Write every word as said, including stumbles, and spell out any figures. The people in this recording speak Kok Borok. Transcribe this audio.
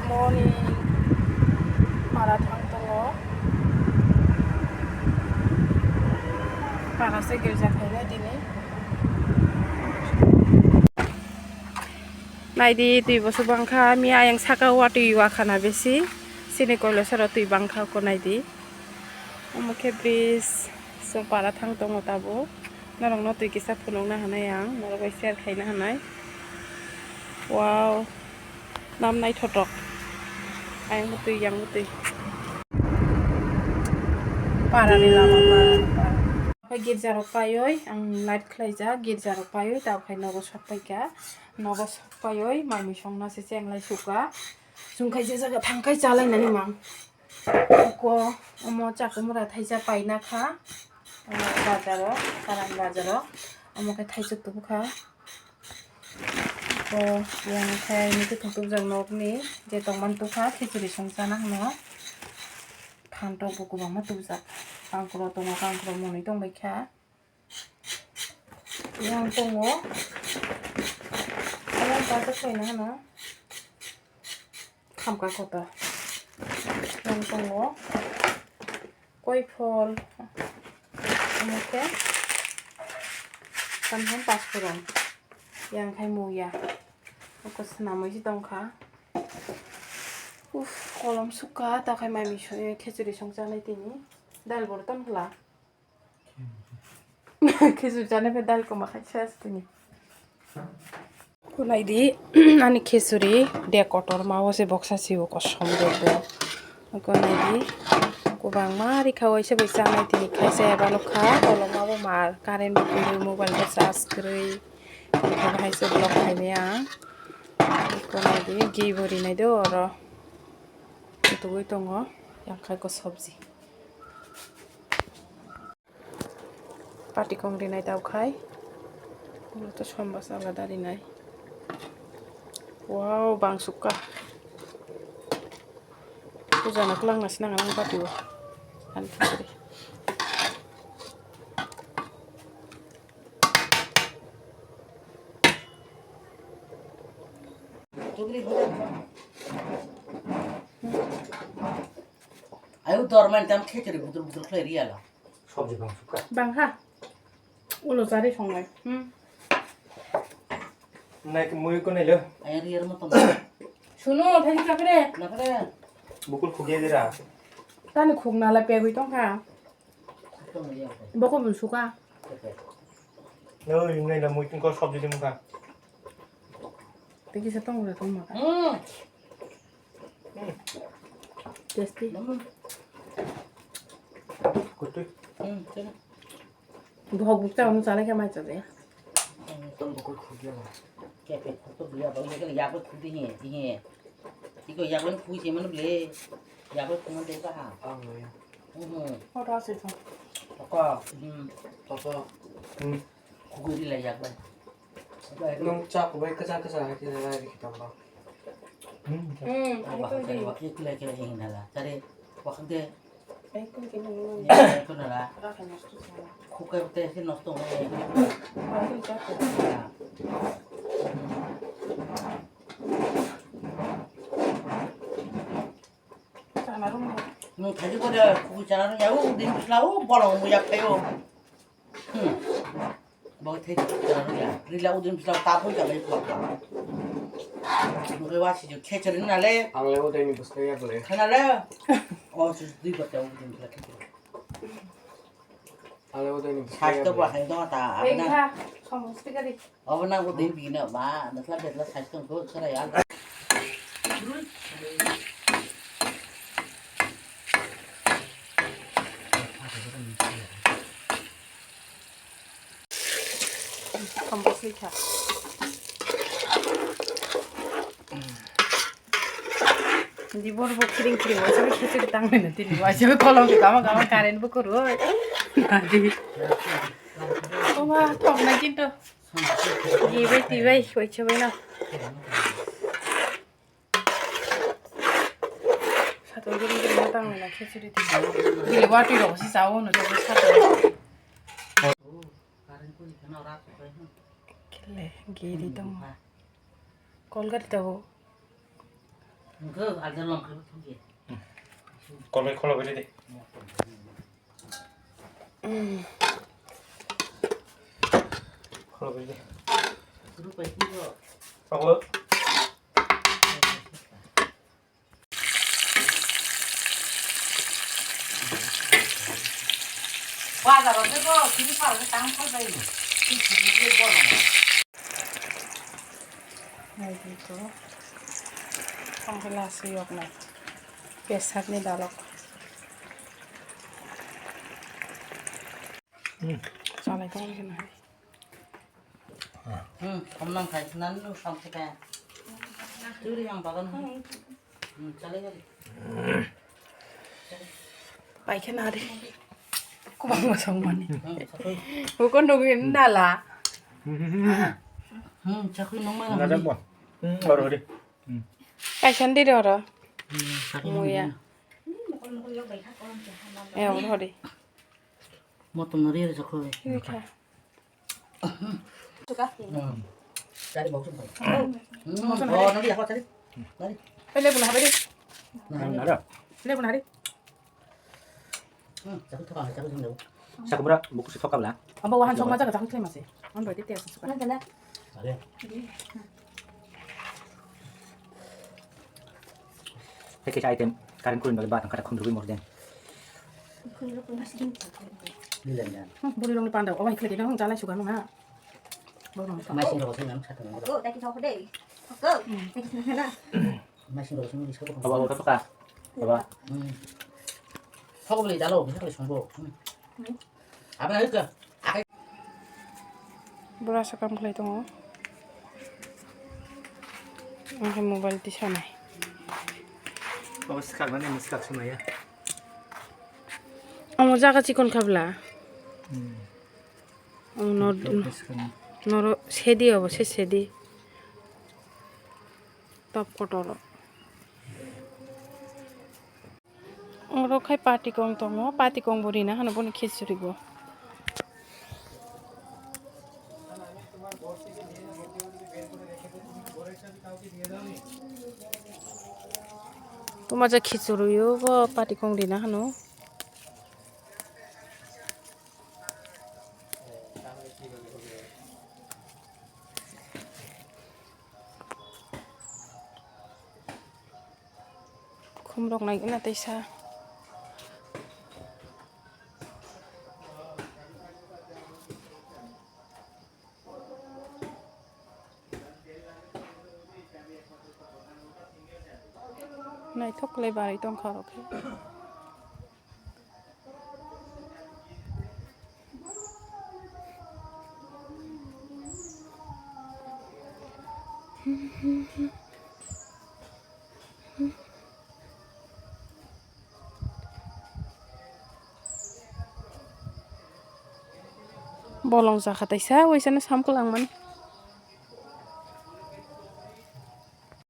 Morning. Para thang tongo. Para se girja khainai tini. Naidi twi bo swbang kha, miya ayang saka o twi wa khana besi. Sini koilo sero twi bang kha ko naidi. Omo khe bridge, chwng para thang tongo tabuk. Norokno twi kisa phunukna hinwi ang norok bai share khaina hinwi. Wow, nam naithotok. Ayang bo twi, yang bo twi. Parani lama, para, para. Khe girja rok paiwi ang light khlaijak, girja rok paiwi tabuk khe nogo sok paikha. Nogo sok paiwi mai mui songna se chenglai sukha. Chwng khe je jaga thang khai chalainani mang. Ko omo chakumura thaisa paina kha, o bazaro, karan bazaro. Omo khe thaisa tubu kha. Ko yang khe nini tong tubujak nokni je tongmani tukha khichiri songchana hwno. Phantok bo kwbangma tubujak. Kangkro tongo, kangkro monwi tongbai kha. Yang tongo. Yang bazar khaina hano. Khamka kotor. Yang tongo. Koi phol. Omo khe. Tamhon paspuron. Yang khai muya. Oko swnamwi se tongkha. Uf, kolom sukha. Takhai mai mui songwi khichiri songchanai tini. Dal boro ton khla. Khichuri chana phe dal koma khai se tini. Kunai di ani khichuri de kotor ma o se boksa si o kosom de do. Kunai di kubang ma ri kha o se bai chanai tini khai se eba nukha kolom ma bo mar current bo kwrwi mobile bo charge kwrwi. Hai se vlog khai maya. Kunai di gi bo rinai do oro. Tugui tongo yang khai ko sobji. Patikong rinai tau khai. Oro to sombas alada rinai. Wow, bang sukha. Puja na klang na sinang nang pati o. Ani khichuri. Ayo dorman tam khichuri budur budur khlai riyala. Sobji bang sukha. Bang ha. Ulo chari songnai. Hmm. Nai ke mui ko nai lo. Ayo riyar mo tong. Suno thani kapre. Napre. Bukul khugya dira. Tani khugna la pegwi tongkha. Boko bun suka. No, yung nai la mui ko sobji dim kha. Tiki sa tong ra tong ma. Hmm. Tasty. Kutui. Hmm, sini. Bohok bukcha unu chale khe mai chale. Tong bukul khugya la. Khe pe khuk to buya ba, yakle yakle khuk di he, di he. Iko yakle khuk se mano ble. Yakle khuk man de ba ha. Ang lo ya. Mhm. Ko ta se thong. Ko. Hmm. Papa. Hmm. Khuk di la yakle. Nung cha ko bai kacha kacha ha ki la ri ki tong ba. Hmm. Hmm. Wa kile kile hing na la. Tare wa khuk de. Ekun kini nini. Ekun nara. Rakan nosto sana. Khukai tei se nosto wngnai. Ekun jako. Sana rung. Nwng thaji ko de khukui sana rung ya u din bisla u bolong mu yak kayo. Hmm. Bo thai rila udin bisla ta pho ja lai pho. Ngai wa si khechari na le. Ang le udai ni bisla ya bole. Khana le. O si dui bata udin bisla khechari. Ang le udai ni bisla ya. Saisto bole. Bo hai do ta. Ei abana. Kha, somosti kari. Abana udin bina ba, nasla betla saisto ko sara ya. Sambo sui kha. Di bor bo kiring kiring waisa khichiri tang nai tini waisa kolom kama kama current bo kuru. Nadi. Oma thok na kintu. Di bai di bai waisa bai na. Satung guri guri ma tang na khichiri ti. Bili watui rok si sao no joto satung. Kile giri tong. Kol gari tabo. Hwnkhe alda lom khe thok ya. Koloi kholo beri de. Kholo beri de. Rupai kilo. Abo. Bazar o tei bo kiri paro tang phal bai. Kiri kiri le bo no. Nai di ko. Tong khe last yok nai. Pesakni dalok. Hmm. Chalai tong khe nai. Hmm, samnang khai, nan nu sam se kaya. Turi yang bagan. Hmm, chalai hari. Paikhe nari. Kubang masang mani. Hmm, sakui. Bukon dogin dala. Hmm, sakui nong mana. Najak bo. Hmm, baru hari. Hmm. Kaisan di doro. Hmm, sakui nong. Muya. Eh, baru hari. Motom no ri ri sakui. Ini kha. Suka. Hmm. Cari bau sumpah. Hmm. Oh, nanti aku cari. Mari. Eh, lebu na haberi. Nah, ini. Ada. Lebu na hari. Hmm, cakep tuh, cakep tuh. Sakubra buku si thokabla. Amba wahan sok maja ga cakep tuh masih. Amba itu tias suka. Ada. Hai kaisa item, current kurin bagwi batang kata khum rwgwi mor den. Buri rokni panda, obai khlai dino, jalai sugar nung ha. Mai sing rok sing nang satu nang. Go, thank you so much. Go. Thank you so much. Mai sing rok sing rok. Aba, aba, aba. Hmm. Sok beli dalo, bisa beli songbo. Hmm. Apa lagi ke? Bura sa kam khlai tongo. Ang khe mobile tisanai. Obo swkaknani, swkak swnaya. Omo jaga chikon khabla. Hmm. Ang nor-, Swkak swkaknai. Noro sedi obo se sedi. Top kotoro. Oro khai pati kong tongo, pati kong bo rina hano boni khichuri bo. Tuma ja khichuri o bo pati kong rina hano. Khum rok nai gana teisa. Naithok le barwi tongkha rok khe. Bolong jakha taisa, waisano samklang mani.